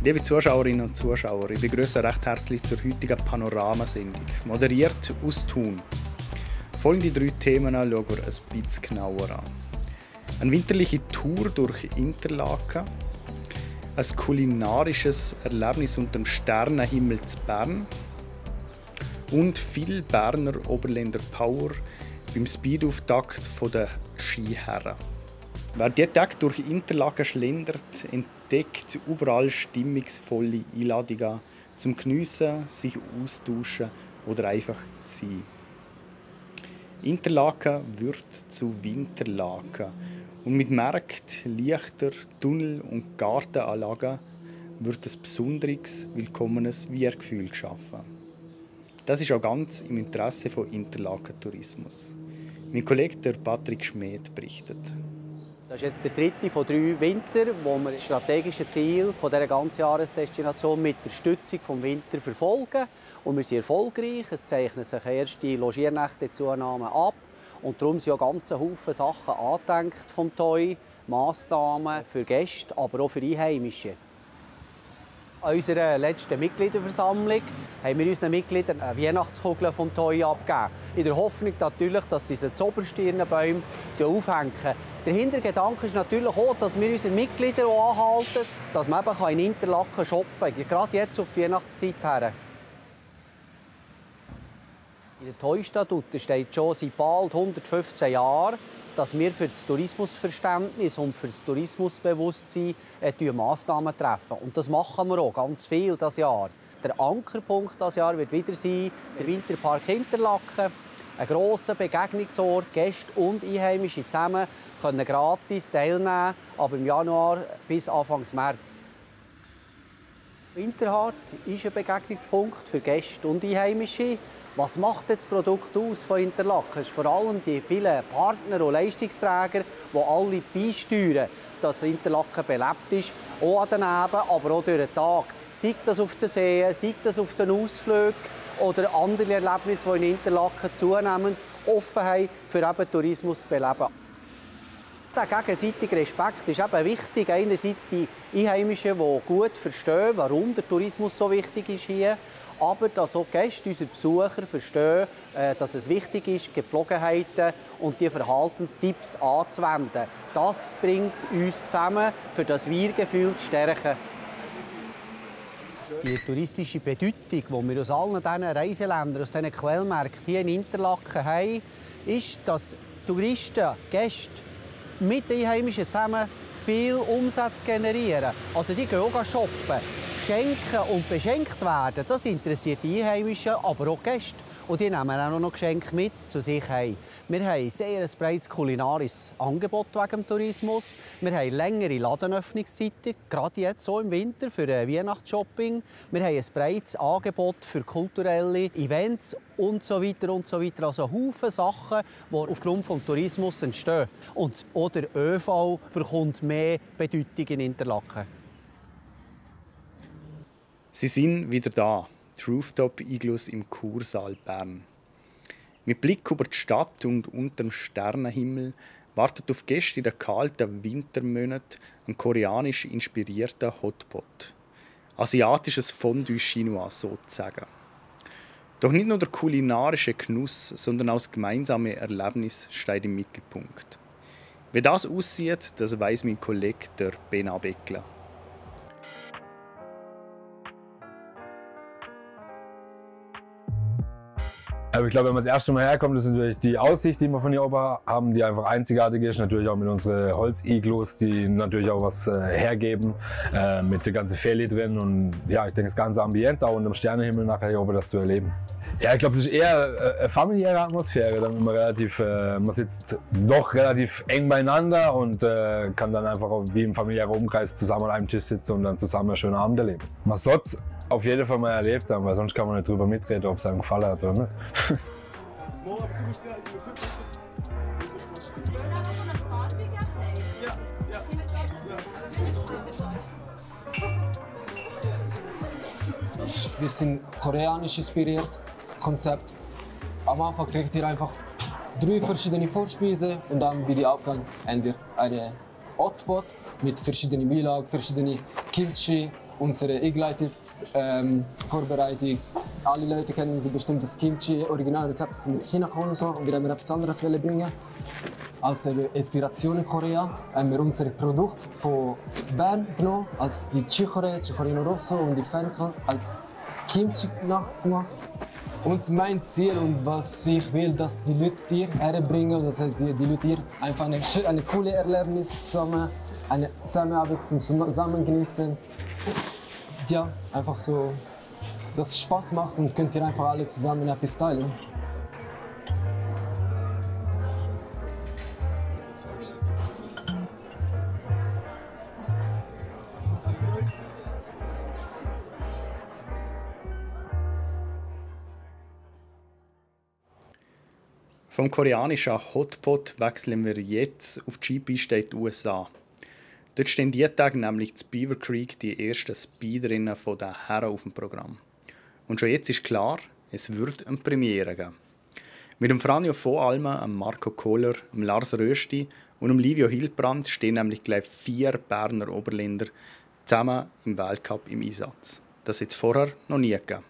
Liebe Zuschauerinnen und Zuschauer, ich begrüße recht herzlich zur heutigen Panoramasendung, moderiert aus Thun. Folgende 3 Themen schauen wir ein bisschen genauer an. Eine winterliche Tour durch Interlaken, ein kulinarisches Erlebnis unter dem Sternenhimmel zu Bern und viel Berner Oberländer Power beim Speedauftakt der Skiherren. Wer diesen Tag durch Interlaken schlendert, entdeckt überall stimmungsvolle Einladungen zum Geniessen, sich austauschen oder einfach zu sein. Interlaken wird zu Winterlaken und mit Märkten, Lichter, Tunnel und Gartenanlagen wird ein besonderes, willkommenes Wir-Gefühl geschaffen. Das ist auch ganz im Interesse von Interlaken Tourismus. Mein Kollege der Patrick Schmed berichtet. Das ist jetzt der 3. von 3 Winter, wo wir das strategische Ziel dieser Ganzjahresdestination mit der Stützung des Winter verfolgen. Und wir sind erfolgreich. Es zeichnen sich erste Logiernächte-Zunahmen ab. Und darum sind auch ganz viele Sachen angedenkt vom TOI. Massnahmen für Gäste, aber auch für Einheimische. An unserer letzten Mitgliederversammlung haben wir unseren Mitgliedern eine Weihnachtskugel vom TOI abgegeben. In der Hoffnung natürlich, dass sie sie Oberstirnbäume aufhängen. Der Hintergedanke ist natürlich auch, dass wir unsere Mitglieder auch anhalten, dass man eben in Interlaken shoppen kann, gerade jetzt auf die Weihnachtszeit her. In den TOI-Statuten steht schon seit bald 115 Jahren, dass wir für das Tourismusverständnis und für das Tourismusbewusstsein Massnahmen treffen. Und das machen wir auch ganz viel dieses Jahr. Der Ankerpunkt dieses Jahr wird wieder sein, der Winterpark Interlaken. Ein grosser Begegnungsort. Gäste und Einheimische zusammen können gratis teilnehmen, aber im Januar bis Anfang März. Winterhart ist ein Begegnungspunkt für Gäste und Einheimische. Was macht das Produkt aus von Interlaken? Es ist vor allem die vielen Partner und Leistungsträger, die alle beisteuern, dass Interlaken belebt ist, auch an den Neben, aber auch durch den Tag. Sei das auf den Seen, sei das auf den Ausflügen oder andere Erlebnisse, die in Interlaken zunehmend offen haben, für eben Tourismus zu beleben. Der gegenseitige Respekt ist eben wichtig. Einerseits die Einheimischen, die gut verstehen, warum der Tourismus so wichtig ist hier, aber dass auch Gäste, unsere Besucher, verstehen, dass es wichtig ist, die Gepflogenheiten und die Verhaltenstipps anzuwenden. Das bringt uns zusammen, für das Wir-Gefühl zu stärken. Die touristische Bedeutung, die wir aus allen diesen Reiseländern, aus diesen Quellmärkten hier in Interlaken haben, ist, dass Touristen, Gäste mit den Einheimischen zusammen viel Umsatz generieren. Also die gehen auch shoppen. Schenken und beschenkt werden, das interessiert die Einheimischen, aber auch die Gäste. Und die nehmen auch noch Geschenke mit zu sich heim. Wir haben ein sehr breites kulinarisches Angebot wegen dem Tourismus. Wir haben längere Ladenöffnungszeiten, gerade jetzt so im Winter für Weihnachtsshopping. Wir haben ein breites Angebot für kulturelle Events und so weiter und so weiter. Also Haufen Sachen, die aufgrund des Tourismus entstehen. Und auch der ÖV bekommt mehr Bedeutung in Interlaken. Sie sind wieder da, die Rooftop-Iglus im Kursaal Bern. Mit Blick über die Stadt und unter dem Sternenhimmel wartet auf Gäste in den kalten Wintermonaten ein koreanisch inspirierter Hotpot. Asiatisches Fondue Chinois sozusagen. Doch nicht nur der kulinarische Genuss, sondern auch das gemeinsame Erlebnis steht im Mittelpunkt. Wie das aussieht, das weiss mein Kollege der Bena Beckler. Aber ich glaube, wenn man das erste Mal herkommt, ist natürlich die Aussicht, die wir von hier oben haben, die einfach einzigartig ist. Natürlich auch mit unseren Holziglus, die natürlich auch was hergeben, mit der ganzen Feli drin. Und ja, ich denke, das ganze Ambiente auch unter dem Sternenhimmel nachher hier oben das zu erleben. Ja, ich glaube, es ist eher eine familiäre Atmosphäre. Man sitzt doch relativ eng beieinander und kann dann einfach auch wie im familiären Umkreis zusammen an einem Tisch sitzen und dann zusammen einen schönen Abend erleben. Man sollte auf jeden Fall mal erlebt haben, weil sonst kann man nicht drüber mitreden, ob es einem gefallen hat oder nicht. Wir sind koreanisch inspiriert, Konzept. Am Anfang kriegt ihr einfach 3 verschiedene Vorspeisen und dann wie die Abgang habt ihr eine Hotpot mit verschiedenen Beilagen, verschiedenen Kimchi, unsere Egleiter-Vorbereitung. Alle Leute kennen sie bestimmt das Kimchi-Originalrezept, das mit China kommt und so. Und wir haben etwas anderes bringen. Als Inspiration in Korea haben wir unser Produkt von Bern genommen, als die Chicorino Rosso und die Fenchel als Kimchi nachgemacht. Und mein Ziel und was ich will, dass die Leute hier herbringen, das heißt, die Leute hier einfach eine coole Erlebnis zusammen, eine Zusammenarbeit zum Zusammen genießen. Ja, einfach so, dass es Spaß macht und könnt ihr einfach alle zusammen etwas teilen. Vom koreanischen Hotpot wechseln wir jetzt auf die Skipiste in die USA. Dort stehen diese Tage nämlich zu Beaver Creek die ersten Speederinnen der Herren auf dem Programm. Und schon jetzt ist klar, es wird eine Premiere geben. Mit dem Franjo von Almen, Marco Kohler, Lars Rösti und Livio Hilbrand stehen nämlich gleich 4 Berner Oberländer zusammen im Weltcup im Einsatz. Das hat es vorher noch nie gegeben.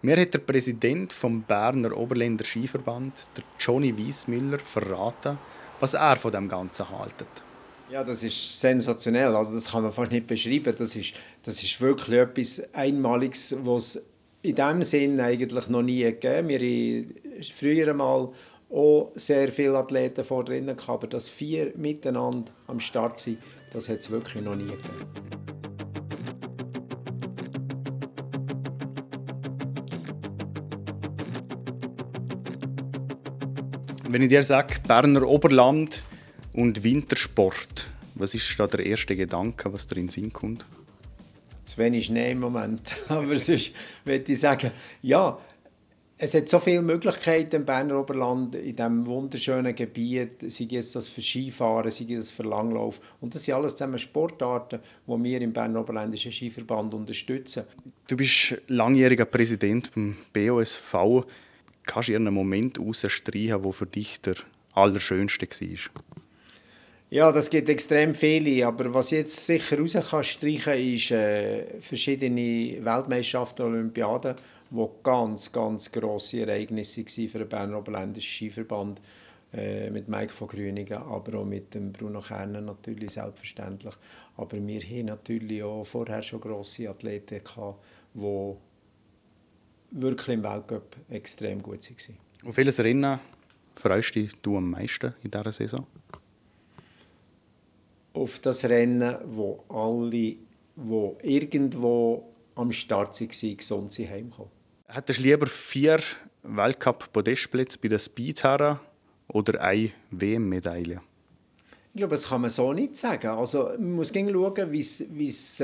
Mir hat der Präsident vom Berner Oberländer Skiverband, der Johnny Wiesmüller, verraten, was er von dem Ganzen hält. Ja, das ist sensationell. Also das kann man fast nicht beschreiben. Das ist wirklich etwas Einmaliges, was es in diesem Sinn eigentlich noch nie gegeben hat. Wir hatten früher einmal auch sehr viele Athleten vor drinnen, aber dass 4 miteinander am Start sind, das hat es wirklich noch nie gegeben. Wenn ich dir sage, Berner Oberland und Wintersport, was ist da der erste Gedanke, was dir in den Sinn kommt? Zu wenig Schnee im Moment. Aber sonst würde ich sagen, ja, es hat so viele Möglichkeiten im Berner Oberland, in diesem wunderschönen Gebiet, sei es das für Skifahren, sei es für Langlauf. Und das sind alles zusammen Sportarten, die wir im Berner Oberländischen Skiverband unterstützen. Du bist langjähriger Präsident beim BOSV. Kannst du einen Moment herausstreichen, der für dich der allerschönste war? Ja, das gibt extrem viele, aber was ich jetzt sicher streichen kann, ist verschiedene Weltmeisterschaften und Olympiaden, die ganz, ganz grosse Ereignisse waren für den Berner Oberländischen Skiverband, mit Mike von Grüningen, aber auch mit dem Bruno Kerner natürlich selbstverständlich. Aber wir hatten natürlich auch vorher schon grosse Athleten, die wirklich im Weltcup extrem gut waren. Auf welches Rennen freust du am meisten in dieser Saison? Auf das Rennen, wo alle, die irgendwo am Start waren, gesund sind, heimkommen. Hättest du lieber 4 Weltcup-Podestplätze bei den Speedherren oder eine WM-Medaille? Ich glaube, das kann man so nicht sagen. Also, man muss schauen, wie es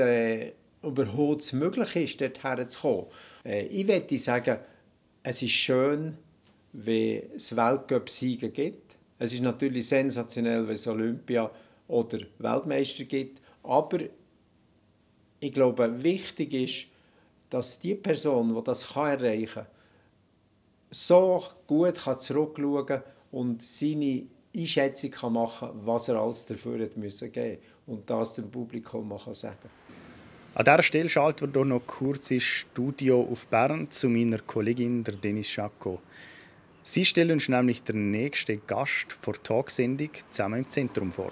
überhaupt möglich ist, dorthin zu kommen. Ich würde sagen, es ist schön, wenn es Weltcup-Siege gibt. Es ist natürlich sensationell, wenn es Olympia oder Weltmeister gibt. Aber ich glaube, wichtig ist, dass die Person, die das erreichen kann, so gut zurückschauen kann und seine Einschätzung machen kann, was er alles dafür geben musste und das dem Publikum sagen kann. An dieser Stelle schalten wir noch kurz ins Studio auf Bern zu meiner Kollegin der Denise Schacko. Sie stellt uns nämlich den nächsten Gast vor der Talksendung «Zusammen im Zentrum» vor.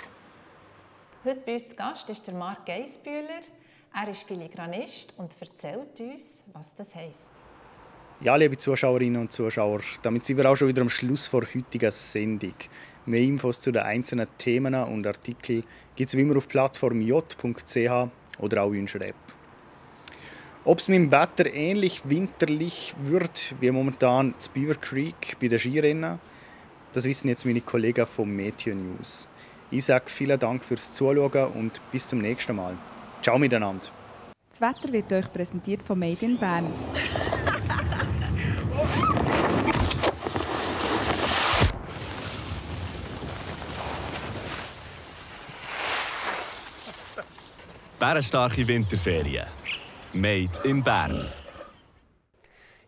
Heute bei uns zu Gast ist der Marc Geissbühler. Er ist Filigranist und erzählt uns, was das heisst. Ja, liebe Zuschauerinnen und Zuschauer, damit sind wir auch schon wieder am Schluss der heutigen Sendung. Mehr Infos zu den einzelnen Themen und Artikeln gibt es wie immer auf Plattform j.ch oder auch in unserer App. Ob es mit dem Wetter ähnlich winterlich wird wie momentan zu Beaver Creek bei den Skirennen, das wissen jetzt meine Kollegen vom Meteo News. Ich sage vielen Dank fürs Zuschauen und bis zum nächsten Mal. Ciao miteinander. Das Wetter wird euch präsentiert von Made in Bern. Bärenstarke Winterferien. Made in Bern.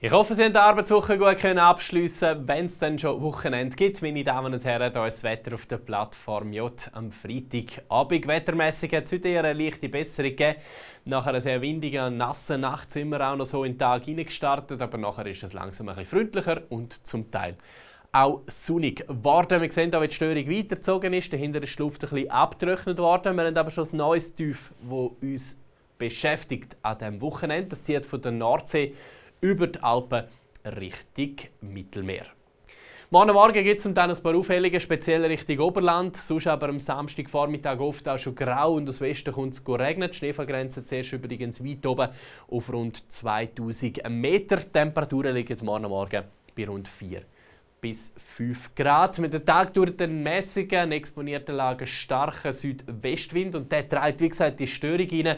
Ich hoffe, Sie haben die Arbeitswoche gut abschliessen, wenn es dann schon Wochenende gibt. Meine Damen und Herren, hier ist das Wetter auf der Plattform J am Freitagabend. Wettermässig hat es heute eher eine leichte Besserung gegeben. Nach einer sehr windigen und nassen Nacht sind wir auch noch so in den Tag hineingestartet, aber nachher ist es langsam ein bisschen freundlicher und zum Teil auch sonnig geworden. Wir sehen, wie die Störung weitergezogen ist. Dahinter ist die Luft ein bisschen abgetrocknet worden. Wir haben aber schon ein neues Tief, das uns beschäftigt an diesem Wochenende. Das zieht von der Nordsee über die Alpen Richtung Mittelmeer. Morgen Morgen gibt es dann ein paar Aufhellungen, speziell Richtung Oberland. Sonst aber am Samstagvormittag oft auch schon grau und aus Westen kommt es regnen. Die Schneefallgrenze zuerst übrigens weit oben auf rund 2000 Meter. Die Temperaturen liegen morgen Morgen bei rund 4 bis 5 Grad. Mit dem Tag durch den mäßigen, exponierten Lagen starken Südwestwind und der trägt, wie gesagt, die Störung rein.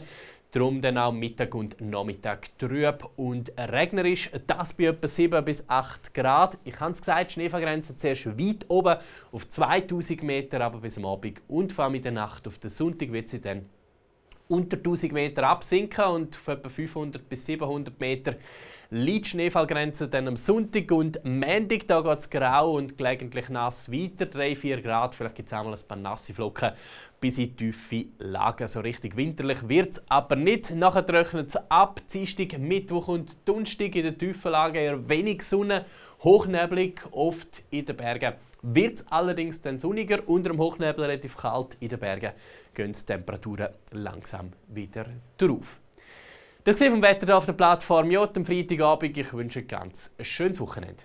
Darum dann auch Mittag und Nachmittag trüb und regnerisch. Das bei etwa 7 bis 8 Grad. Ich habe es gesagt, die Schneefallgrenze zuerst weit oben auf 2000 Meter, aber bis am Abend und vor allem in der Nacht auf den Sonntag wird sie dann unter 1000 Meter absinken und auf etwa 500 bis 700 Meter liegt die Schneefallgrenze dann am Sonntag und Montag. Da geht es grau und gelegentlich nass weiter, 3-4 Grad. Vielleicht gibt es auch mal ein paar nasse Flocken bis in tiefe Lagen. So richtig winterlich wird es aber nicht. Nachher trocknet es ab. Dienstag, Mittwoch und Donnerstag in den tiefen Lagen eher wenig Sonne, hochnebelig, oft in den Bergen. Wird es allerdings dann sonniger, unter dem Hochnebel relativ kalt. In den Bergen gehen die Temperaturen langsam wieder drauf. Das war vom Wetter auf der Plattform J am Freitagabend. Ich wünsche ein ganz schönes Wochenende.